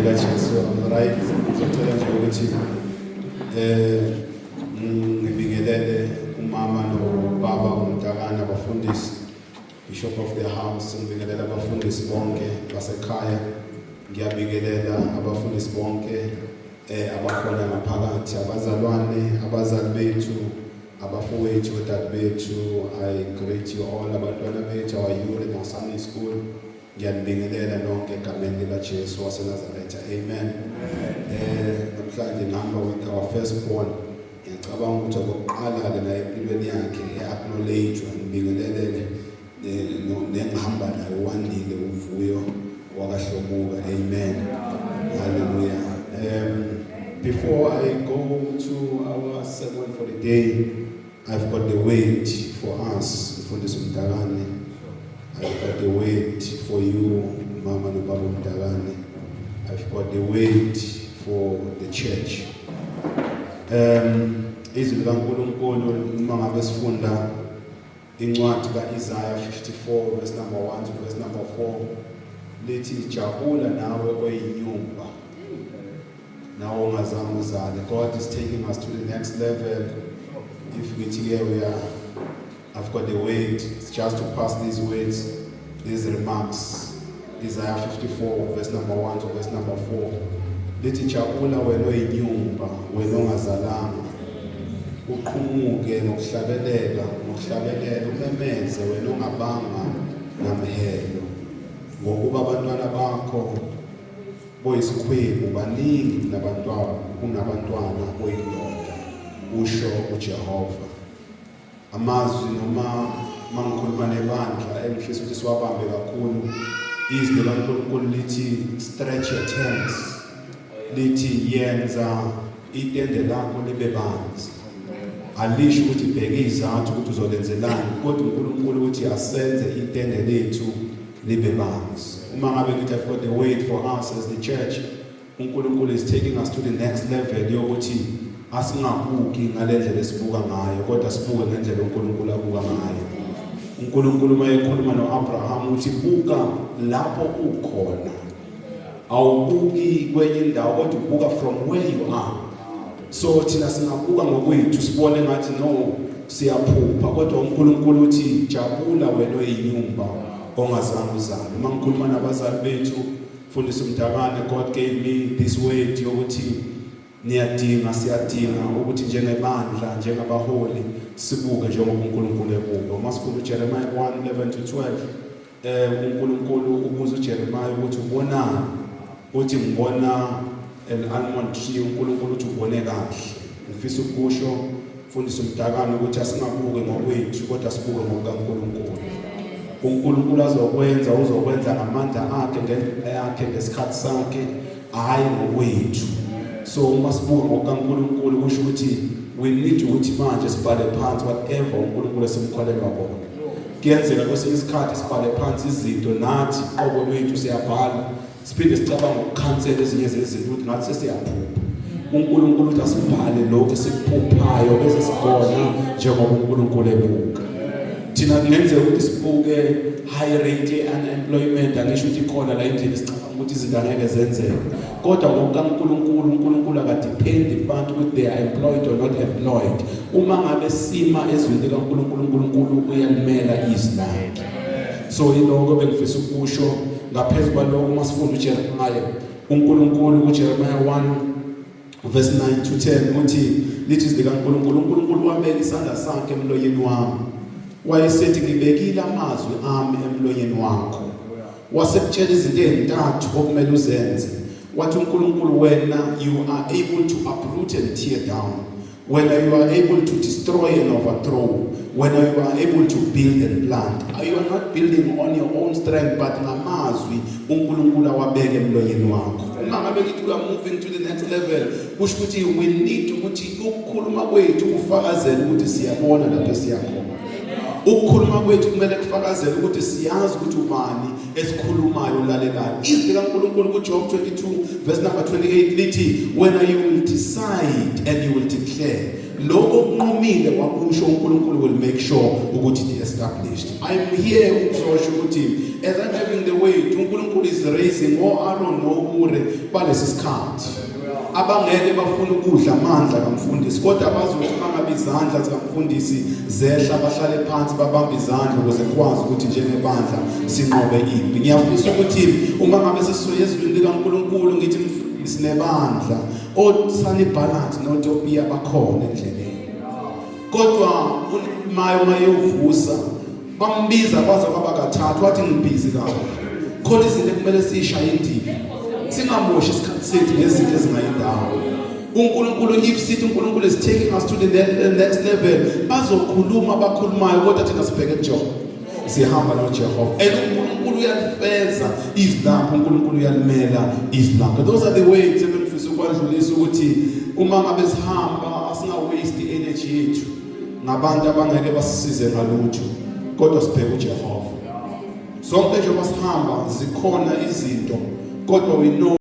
likaJesu. I'm right. Ngizocela nje ukuthi ngibingelele umama nobaba uMdakane, abafundisi, bishop of the house, ngibingelela abafundisi bonke basekhaya. Ngiyabingelela abafundisi bonke abakhona ngaphakathi, abazalwane, abazali bethu, abafowethu, odadewethu. I greet you all, abantwana bethu, our youth in our Sunday school. Ngiyanibingelela nonke egameni likaJesu waseNazaretha. Amen. Namhlanje ngihamba with our firstborn. Ngiyacabanga ukuthi okokuqala ke naye empilweni yakhe e-acknowledge. Ngibingeleleke nengihamba naye, uWandile uVuyo wakaHlomuka. Amen. Hallelujah. Before I go to our sermon for the day, I've got the word for us, Mfundisi Mdakane. I've got the word for you, Mama nobaba Mdakane. I've got the word for the church. Izwi likaNkulunkulu, uma ngabe sifunda incwadi kaIsaiah 54 verse number 1 to verse number 4, lithi, "Jabula nawe oyinyumba, nawe ongazange uzale." God is taking us to the next level. If ngithi ke we are I've got the word, it's just to pass these words, these remarks. Isaiah 54 verse number 1 to verse number 4 lithi, "Jabula wena oyinyumba, wena ongazalanga, uqhumuke ngokuhlabelela, ngokuhlabelela umemeze, wena ongabanga namhelo, ngokuba abantwana bakho boyisikhwebu baningi kunabantwana boyindoda, usho uJehova." Amazwi noma mangikhuluma nebandla engifisa ukuthi siwabambe kakhulu, izwi likaNkulunkulu lithi, "Stretch your tents." Lithi, "Yenza itende lakho libe banzi." Alisho ukuthi bheke izathu ukuthi uzolenzelani, kodwa uNkulunkulu uthi asenze itende lethu libe banzi. Uma ngabe ngithi I've got the word for us as the church, uNkulunkulu is taking us to the next level yokuthi asingabuki ngalendlela esibuka ngayo, kodwa sibuke ngendlela uNkulunkulu abuka ngayo. uNkulunkulu uma ekhuluma noAbraham uthi, "Buka lapho ukhona." Awubuki kwenye indawo, kodwa ubuka from where you are. So thina singabuka ngokwethu, sibone ngathi no, siyaphupha, kodwa uNkulunkulu uthi, "Jabula wena oyinyumba, ongazange uzale." Uma ngikhuluma nabazali bethu, Mfundisi Mdakane, God gave me this word yokuthi niyadinga, siyadinga ukuthi njengebandla, njengabaholi, sibuke njengoba uNkulunkulu ebuka. Uma sifunda uJeremiah 1:11 to 12, uNkulunkulu ubuza uJeremiah ukuthi ubonani. Uthi, "Ngibona an almond tree." uNkulunkulu uthi, "Ubone kahle." Ngifisa ukusho, Mfundisi Mdakane, ukuthi asingabuke ngokwethu, kodwa sibuke ngokukaNkulunkulu. uNkulunkulu azokwenza, uzokwenza ngamandla akhe, ngendlela yakhe, ngesikhathi sakhe, hayi ngokwethu. So uma sibuka ngokukaNkulunkulu, kusho ukuthi we need ukuthi manje sibhale phansi whatever uNkulunkulu esimkholelwa kona. Kuyenzeka kwesinye isikhathi sibhale phansi izinto nathi qobo lwethu, siyabhala, siphinde sicabanga ukukhansela ezinye zezinto, ukuthi ngathi sesiyaphupha. uNkulunkulu uthi asibhale lokho esikuphuphayo, bese sibona njengoba uNkulunkulu ebuka. Thina kungenzeka ukuthi sibuke high rate ye-unemployment, angisho ukuthi ikhona la endlini, sicabanga ukuthi izinto angeke zenzeke, kodwa ngokukaNkulunkulu, uNkulunkulu aka-depend-i kubantu ukuthi they are employed or not employed. Uma ngabe sima ezwini likaNkulunkulu, uNkulunkulu uyalimela izwi lakhe. So yiloko bengifisa ukusho. Ngaphezu kwaloko, uma sifunda uJeremiah, uNkulunkulu kuJeremiah 1 verse 9 to 10 uthi, lithi izwi likaNkulunkulu, "uNkulunkulu wabeka isandla sakhe emlonyeni wami, wayesethi, 'Ngibekile amazwi ami emlonyeni wakho.' Wasekutshela izinto ezintathu okumele uzenze." Wathi uNkulunkulu, "Wena you are able to uproot and tear down. Wena you are able to destroy and overthrow. Wena you are able to build and plant." You are not building on your own strength, but ngamazwi uNkulunkulu awabeke emlonyeni wakho. Uma ngabe ngithi we are moving to the next level, kusho ukuthi we need ukuthi ukukhuluma kwethu kufakazele ukuthi siyabona lapho esiyakhona. Ukukhuluma kwethu kumele kufakazele ukuthi siyazi ukuthi ubani esikhulumayo olalelayo. Izwi likaNkulunkulu kuJob 22 verse number 28 lithi, "When you will decide and you will declare," lokho okunqumile wakusho, uNkulunkulu will make sure ukuthi it established. I'm here ukuzosho ukuthi as I'm having the word, uNkulunkulu is raising o-Aaron noHure balesi sikhathi abangeke bafuna ukudla amandla kamfundisi, kodwa bazothi mangabe izandla zikamfundisi zehla, bahlale phansi, babambe izandla ukuze kukwazi ukuthi njengebandla sinqobe impi. Ngiyafisa ukuthi uma ngabe sesisoya ezwini likaNkulunkulu, ngithi mfundisi nebandla, oSanibhalat noTobiya bakhona endleleni, kodwa uNehemiah uma eyovusa bambiza kwaze kwaba kathathu, wathi, "Ngibhizi kabi." Khona izinto ekumele siyishaye indiva, singamoshi isikhathi sethu ngezinto ezingayindawo. uNkulunkulu, if sithi uNkulunkulu is taking us to the next level, bazokhuluma abakhulumayo, kodwa thina sibheke kuJehova, sihamba noJehova, and uNkulunkulu uyalifeza izwi lakhe, uNkulunkulu uyalimela izwi lakhe. Those are the ways ebengifisa ukwadlulisa ukuthi uma ngabe sihamba, asinga waste energy yethu ngabantu abangeke basisize ngalutho, kodwa sibheke uJehova. Sonke njengoba sihamba, zikhona izinto, kodwa we know